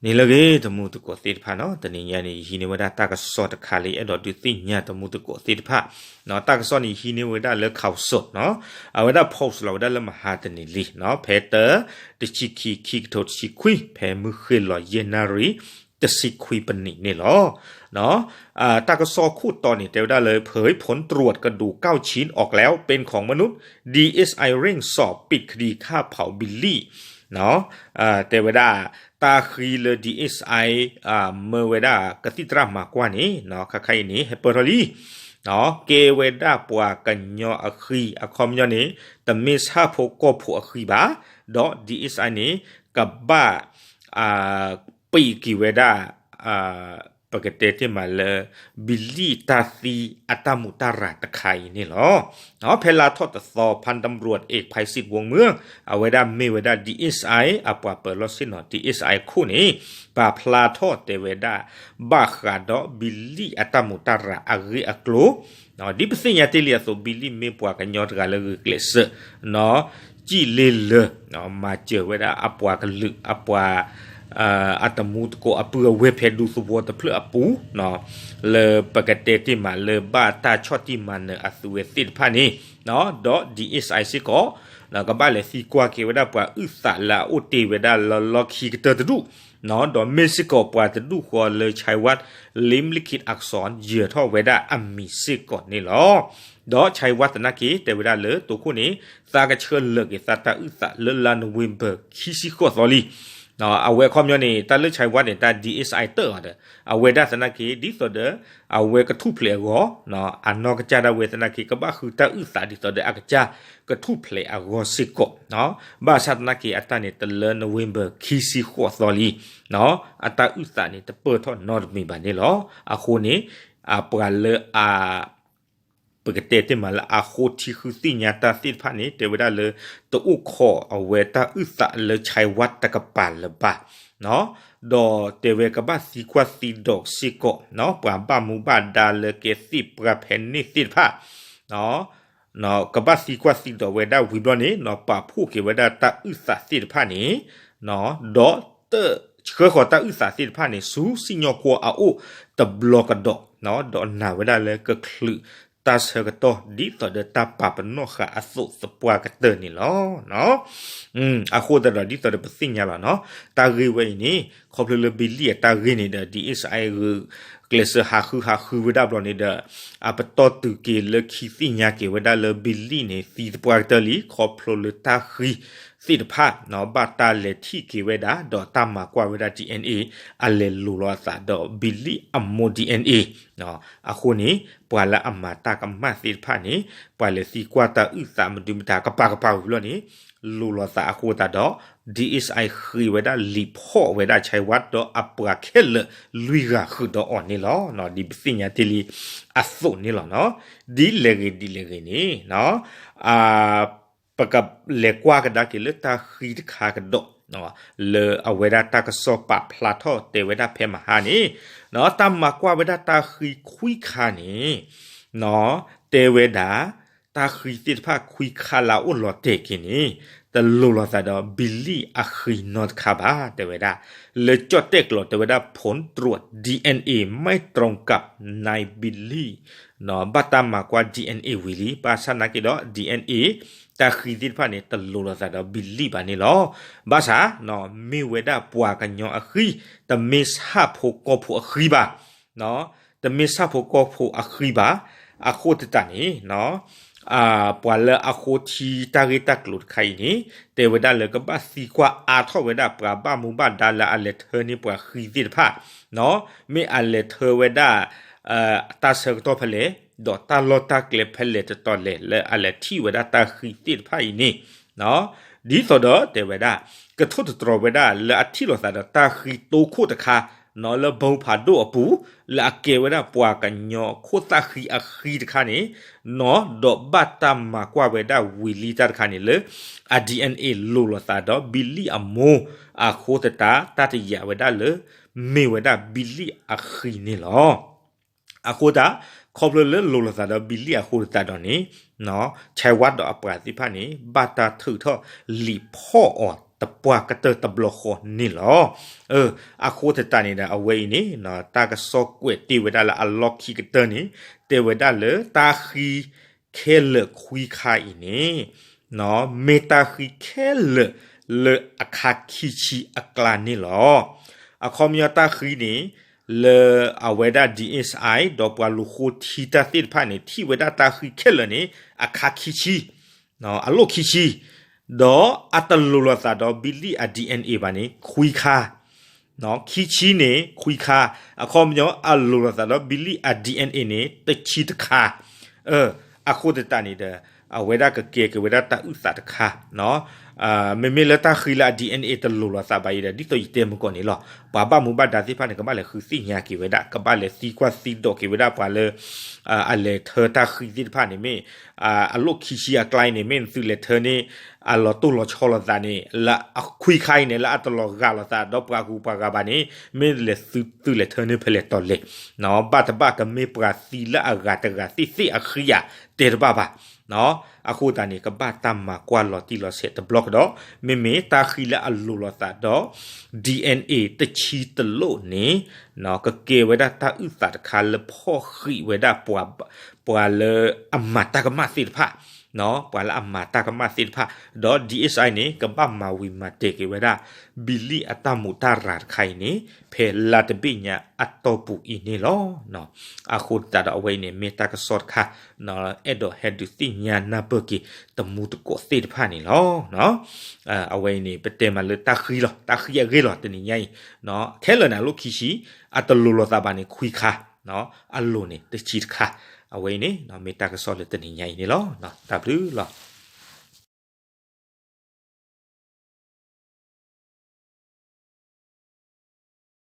န့ၣ်လၢအဂ့ၤ တမူတကိးသ့ၣ်တဖၣ်နီၤ, တနံၤညါန့ၣ် ယဟံးန့ၢ်ဝဲဒၣ်တၢ်ကစီၣ်တခါလၢအဲၣ်ဒိးဒုးသ့ၣ်ညါတမူတကိးသ့ၣ်တဖၣ်နီၤ. တၢ်ကစီၣ်န့ၣ် ယဟံးန့ၢ်ဝဲဒၣ်လၢ Khaosod နီၤ, အဝဲဒၣ် post လီၤဝဲဒၣ်လၢမဟါတနံၤလံနီၤ, ဖဲတၢ တဆံခံ ခံကထိတဆံခွံ ဖဲမုၢ်ဃ့ၢ်လီၤယဲၢ်နၣ်ရံၣ် တဆံခွံပနံးန့ၣ်လီၤ. တၢ်ကစီၣ်ခိၣ်တီန့ၣ် တဲဝဲဒၣ်လၢ เผยผลตรวจกระดูกเก้าชิ้นออกแล้ว เป็นของมนุษย์ ดีเอสไอ เร่งสอบปิดคดีฆ่าเผาบิลลี่ တဲဝဲဒၣ် တၢ်ဃံလၢ ဒီအ့ၣ်အ့ၣ် မၢဝဲဒၣ်ကသံၣ်သရၣ်မၤကွၢ်န့ၣ် ခါခါအံၤန့ၣ် ဟဲပၢၢ်ထီၣ်လံ ကဲဝဲဒၣ်ပှၤကညီအဃံ အခီပညီန့ၣ် တမ့ၢ်ဆၣ်ဖိကီၢ်ဖိအဃံဘၣ်, ဒီး ဒီအ့ၣ်အ့ၣ် န့ၣ် ကဘၣ် ပံးက့ၤဝဲဒၣ် ပကတဲတ့ၢ်မးလၢ ဘံလံၣ်တၢ်သံအတၢ်မူးတၢ်ရၤတခါအံၤန့ၣ်လီၤ. ဖဲလါထီၣ်တသီ พันตำรวจเอกไพศิษย์ วงเมือง အဝဲဒၣ်မ့ၢ်ဝဲဒၣ် ဒီအ့ၣ်အ့ၣ် အပှၤပၢၤလီၢ်ဆ့ၣ်နီၤ ဒီအ့ၣ်အ့ၣ် ခိၣ်န့ၣ် ပာ်ဖျါထီၣ်တဲဝဲဒၣ် ဘၣ်ဃးဒီးဘံလံၣ်အတၢ်မူးတၢ်ရၤအဂ့ၢ်အကျိၤ ဒ်ပသ့ၣ်ညါတ့ၢ်လံအသိး ဘံလံၣ်မ့ၢ်ပှၤကညီတဂၤလၢဂုာ်ကျဲးစၢး စံၣ်လ့လၢ မၤစၢၤဝဲဒၣ်အပှၤကလုာ် အပှၤ အတမူတကိးအပုၢ်အဝဲၢ်ဖဲဒူသဝီတဖျၢၣ်အပူၤ လၢပကတဲတ့ၢ်မးလၢဘၣ်တၢ်ဆီၣ်တံၢ်မၤနၢၤအသုဝဲသ့ၣ်တဖၣ်န့ၣ် ဒီး ဒီအ့ၣ်အ့ၣ် စ့ၢ်ကီး ကဘၣ်လဲၤသံကွၢ်က့ၤဝဲဒၣ်ပှၤအုၣ်သးလၢအအိၣ်တ့ၢ်ဝဲဒၣ်လၢလီၢ်ခံကတၢၢ်တဒူၣ် ဒီးမ့ၢ်စ့ၢ်ကီးပှၤတဒူၣ်ဃီလၢ ชัยวัฒน์ เล็มลิขิตอักษร ယၢၤထီၣ်ဝဲဒၣ်အမံၤစ့ၢ်ကီးန့ၣ်လီၤ. ဒီး ชัยวัฒน์ သနာ်က့ တဲဝဲဒၣ်လၢတိခိၣ်န့ၣ် သးကဆၢလၢာ်က့ၤသးတၢ်အုၣ်သးလၢလါနိၣ်ဝ့ဘၢၣ်ခံဆံဃိးသီလံ အဝဲအခီပညီန့ၣ် တၢ်လၢ ชัยวัฒน์ န့ၣ် တၢ် ဒီအ့ၣ်အ့ၣ် တၢၢ်အီၤဒီး အဝဲဒၣ်သနာ်က့ ဒ်သိးဒီး အဝဲကထူၣ်ဖျဲးအဂီၢ် အနီၢ်ကစၢ်ဒၣ်ဝဲသနာ်က့ ကဘၣ်ဃုတၢ်အုၣ်သးဒ်သိးဒီးအကစၢ်ကထူၣ်ဖျဲးအဂီၢ်စ့ၢ်ကီး ဘၣ်ဆၣ်သနာ်က့ အတၢ်န့ၣ် တလၢနိၣ်ဝ့ဘၢၣ်ခံဆံဃိးသီလံ အတၢ်အုၣ်သးန့ၣ် တပၢၢ်ထီၣ်နီတမံၤဘၣ်န့ၣ်လီၤ. အဃိန့ၣ် အပှၤလၢအ ပကတဲတ့ၢ်မးလၢအဃိထံဃုသ့ၣ်ညါတၢ်သ့ၣ်တဖၣ်န့ၣ် တဲဝဲဒၣ်လၢ တအိၣ်ခိးအဝဲတၢ်အုၣ်သးလၢ ชัยวัฒน์ တကပၤလၢၤဘၣ် ဒီးတဲဝဲကဘၣ်သံကွၢ်သံဒိးစ့ၢ်ကီး ပှၤဘၣ်မူဘၣ်ဒါလၢကဲသ့ၣ်ပှၢ်ဖဲန့ၣ်သ့ၣ်တဖၣ် ကဘၣ်သံကွၢ်သံဒိးဝဲဒၣ်ဝံၤဘျီန့ၣ် ပာ်ဖှိၣ်က့ၤဝဲဒၣ်တၢ်အုၣ်သးသ့ၣ်တဖၣ်န့ၣ် ဒီးတဆှၢဃီၤတၢ်အုၣ်သးသ့ၣ်တဖၣ်န့ၣ် ဆူစံၣ်ညီၣ်ကွီၢ်အအိၣ်တဘျီကဒီး ဒီးနာ်ဝဲဒၣ်လၢကချုးတၢ်ဆၢကတီၢ် ဒ်သိးဒီးတၢ်ပာ်ပနီၣ်ဃာ်အသိးသပှၢ်ကတၢၢ်န့ၣ်လီၤ. အဃိသတးဒီး ဒ်သိးဒီးပသ့ၣ်ညါလီၤနီၤ, တၢ်ဂ့ၢ်ဝဲအံၤန့ၣ် ခီဖျိလၢဘံလံၣ်အတၢ်ဂ့ၢ်န့ၣ်ဒီး ဒီအ့ၣ်အ့ၣ် ဂုာ်ကျဲးစၢးဟးဃုဟးဃုဝဲဒၣ်ဘျီန့ၣ်ဒီး အပတီၢ်တုၤက့ၤလၢခံသ့ၣ်ညါက့ၤဝဲဒၣ်လၢဘံလံၣ်န့ၣ် သံသပှၢ်ကတၢၢ်လံ ခီဖျိလၢတၢ်ဃံသ့ၣ်တဖၣ် ဘၣ်တၢ်လဲၤထံၣ်က့ၤဝဲဒၣ် ဒီးတၢ်မၤကွၢ်ဝဲဒၣ် DNA အလဲၤလိၤလီၤအသးဒီးဘံလံၣ်အမိၢ် DNA အဃိန့ၣ် ပှၤလၢအမၤတၢ်ကမၣ်သ့ၣ်တဖၣ်န့ၣ် ပှၤလဲၤသံကွၢ်တၢ်အုၣ်သးမနုၤမတၤကပၤကပၤဝံၤဘျီန့ၣ် လိၤလီၤသးအဃိသတးဒီး ဒီအ့ၣ်အ့ၣ် ဃ့ဝဲဒၣ်လံာ်ဖီၣ်ဝဲဒၣ် ဆဲးဝါ ဒီးအပှၤခဲလၢာ်လွံၢ်ဂၤဃုာ်ဒီးအီၤန့ၣ်လီၤ. ဒ်ပသ့ၣ်ညါတ့ၢ်လံအသိးန့ၣ်လီၤနီၤ. ဒ်လဲၣ်ဂ့ၤဒ်လဲၣ်ဂ့ၤန့ၣ် ပကလဲၤကွၢ်ကဒါက့ၤလၢတၢ်ဃံတခါကဒီး လၢအဝဲဒၣ်တၢ်ကစီၣ်ပာ်ဖျါထီၣ်တဲဝဲဒၣ်ဖဲမဟါန့ၣ် တၢ်မၤကွၢ်ဝဲဒၣ်တၢ်ဃံခွံခါန့ၣ် တဲဝဲဒၣ် တၢ်ဃံသ့ၣ်တဖၣ်ခွံခါလၢအအိၣ်လီၤတဲာ်က့ၤန့ၣ် တလိၤလီၤသးဒီးဘံလံၣ်အဃံနီတခါဘၣ် တဲဝဲဒၣ် လၢကၠီၣ်တဲၣ်ကျိၤတဲဝဲဒၣ် ผลตรวจ DNA ไม่ตรงกับนายบิลลี่ ဘၣ်တၢ်မၤကွၢ် DNA ဝံၤလံ ဘၣ်ဆၣ်သနာ်က့ဒီး DNA တၢ်ဃံသ့ၣ်တဖၣ်န့ၣ် တလိၤလီၤသးဒီးဘံလံၣ်ဘၣ်န့ၣ်လီၤ. ဘၣ်ဆၣ် မ့ၢ်ဝဲဒၣ်ပှၤကညီအဃံ တမ့ၢ်ဆၣ်ဖိကီၢ်ဖိအဃံဘၣ် တမ့ၢ်ဆၣ်ဖိကီၢ်ဖိအဃံဘၣ်. အဃိသတးန့ၣ် ပှၤလၢအဃိထံတၢ်ဂ့ၢ်တၢ်ကျိၤတခါအံၤန့ၣ် တဲဝဲဒၣ်လၢကဘၣ်သံကွၢ်အါထီၣ်ဝဲဒၣ်ပှၤဘၣ်မူဘၣ်ဒါလၢအလဲၤထၢန့ၢ်ပှၤဃံသ့ၣ်တဖၣ် မ့ၢ်အလဲၤထၢဝဲဒၣ် တၢ်ဆၢကတီၢ်ဖဲလဲၣ် ဒီးတၢ်လီၢ်တၢ်ကျဲဖဲလဲၣ်တတီၤလဲၣ် လၢအလဲၤထံၣ်ဝဲဒၣ်တၢ်ဃံသ့ၣ်တဖၣ်အံၤန့ၣ် ဒ်သိးဒီးတဲဝဲဒၣ် ကထိၣ်သတြီၤဝဲဒၣ်လၢအထံၣ်လိာ်သးဒီးတၢ်ဃံတိခိၣ်တခါ လၢဘီဖးဒိၣ်အပူၤ လၢအကဲဝဲဒၣ်ပှၤကညီခိၣ်သၣ်ဃံအဃံတခါန့ၣ် ဒီးဘၣ်တၢ်မၤကွၢ်ဝဲဒၣ်ဝံၤလံတၢ်တခါန့ၣ်လၢ အ DNA လိၤလိာ်သးဒီးဘံလံၣ်အမိၢ်အဃိသတး တၢ်တယာ်ဝဲဒၣ်လၢ မ့ၢ်ဝဲဒၣ်ဘံလံၣ်အဃံန့ၣ်လီၤ. အဃိသတး ခီဖျိလၢလိၤလိာ်သးဒီးဘံလံၣ်အဃိသတးဒီးန့ၣ် ဆဲဝါဒီးအပှၤသ့ၣ်တဖၣ်န့ၣ် ဘၣ်တၢ်ထုးထီၣ်လံာ်ဖီၣ်အီၤတပှၢ်ကတၢၢ်တဘျီဃီန့ၣ်လီၤ. အဃိသတးန့ၣ်ဒီး အဝဲအံၤန့ၣ် တၢ်ကစီၣ်ကွဲးတ့ၢ်ဝဲဒၣ်လၢအလီၢ်ခံကတၢၢ်န့ၣ် တဲဝဲဒၣ်လၢတၢ်ဃံခဲလၢာ်ခွံခါအံၤန့ၣ် မ့ၢ်တၢ်ဃံခဲလၢာ်လၢအခါခံဆံအကျါန့ၣ်လီၤ. အခီပညီတၢ်ဃံန့ၣ် လၢအဝဲဒၣ် DSI ဒီးပှၤလူၤဃိထံတၢ်သ့ၣ်တဖၣ်န့ၣ် ထံၣ်ဝဲဒၣ်တၢ်ဃံခဲလၢာ်န့ၣ် အခါခံဆံ အလိၣ်ခံဆံ ဒီးအတလိၤလိာ်သးဒီးဘံလံၣ်အ DNA ဘၣ်န့ၣ် ခွံခါ ခံဆံန့ၣ် ခွံခါ အခီပညီအလိၤလိာ်သးဒီးဘံလံၣ်အ DNA န့ၣ် တဆံတခါ အဃိသတးန့ၣ်ဒီး အဝဲဒၣ်ကကဲက့ၤဝဲဒၣ်တၢ်အုၣ်သးတခါ မ့မ့ၢ်လၢတၢ်ဃံလၢအ DNA တလိၤလိာ်သးဘၣ်အံၤဒီး ဒ်သိးယတဲမုၢ်ကီၢ်န့ၣ်လီၤ. ပှၤဘၣ်မူဘၣ်ဒါသ့ၣ်တဖၣ်န့ၣ် ကဘၣ်လဲၤဃုသ့ၣ်ညါက့ၤဝဲဒၣ် ကဘၣ်လဲၤသံကွၢ်သံဒိးက့ၤဝဲဒၣ်ပှၤလၢ အလဲၤထၢတၢ်ဃံသ့ၣ်တဖၣ်န့ၣ်မ့ၢ် အလိၣ်ခံဆံအကျါအံၤန့ၣ် မ့ၢ်နသုလဲၤထၢန့ၣ် အလီၤတိၢ်လီၤဆီလိာ်သးန့ၣ် လၢအခွံခါအံၤန့ၣ် လၢအတလီၤဂာ်လိာ်သးဒီးပှၤဂုၤပှၤဂၤဘၣ်န့ၣ် မ့ၢ်လဲၤသုသုလဲၤထၢန့ၣ်ဖဲလဲၣ်တီၤလဲၣ် ဘၣ်တဘၣ်ကမ့ၢ်ပှၤသံလၢအဂၤတဂၤသ့ၣ်သ့ၣ်အဃံဧါ တဲတဘၣ်ဘၣ်. အဃိသတးန့ၣ် ကဘၣ်တၢ်မၤကွၢ်လီၤတံၢ်လီၤဆဲးတဘျီကဒီး မ့မ့ၢ်တၢ်ဃံလၢအလိၤလိာ်သးဒီး DNA တဆံတလိၣ်န့ၣ် ကကဲဝဲဒၣ်တၢ်အုၣ်သးတခါလၢဖီၣ်ဃံးဝဲဒၣ်ပှၤ ပှၤလၢအမၤတၢ်ကမၣ်သ့ၣ်တဖၣ် ပှၤလၢအမၤတၢ်ကမၣ်သ့ၣ်တဖၣ် ဒီး DSI န့ၣ် ကဘၣ်မၤဝံၤမၤတဲာ်က့ၤဝဲဒၣ် ဘံလံၣ်အတၢ်မူးတၢ်ရၤတခါအံၤန့ၣ် ဖဲလါတဘ့ၣ်ညါအတီၢ်ပူၤအံၤန့ၣ်လီၤ. အဃိသတးဒီးအဝဲအံၤန့ၣ် မ့ၢ်တၢ်ကစီၣ်တခါ အဲၣ်ဒိးဟဲဒုးသ့ၣ်ညါနၢ်ပၢၢ်က့ၤ တမူတကိးသ့ၣ်တဖၣ်န့ၣ်လီၤ. အဝဲအံၤန့ၣ် ပတဲမးလၢတၢ်ဃံလီၤ တၢ်ဃံအဂ့ၢ်လီၤ တနံၤညါအံၤ ခဲလၢာ်န့ၣ် အလိၣ်ခံဆံ အတလိၤလိာ်သးဘၣ်န့ၣ် ခွံခါ အလိၤန့ၣ် တဆံတခါ အဝဲအံၤန့ၣ် မ့ၢ်တၢ်ကစီၣ်လၢတနံၤညါအံၤန့ၣ်လီၤ. တၢ်ဘျုးလီၤ.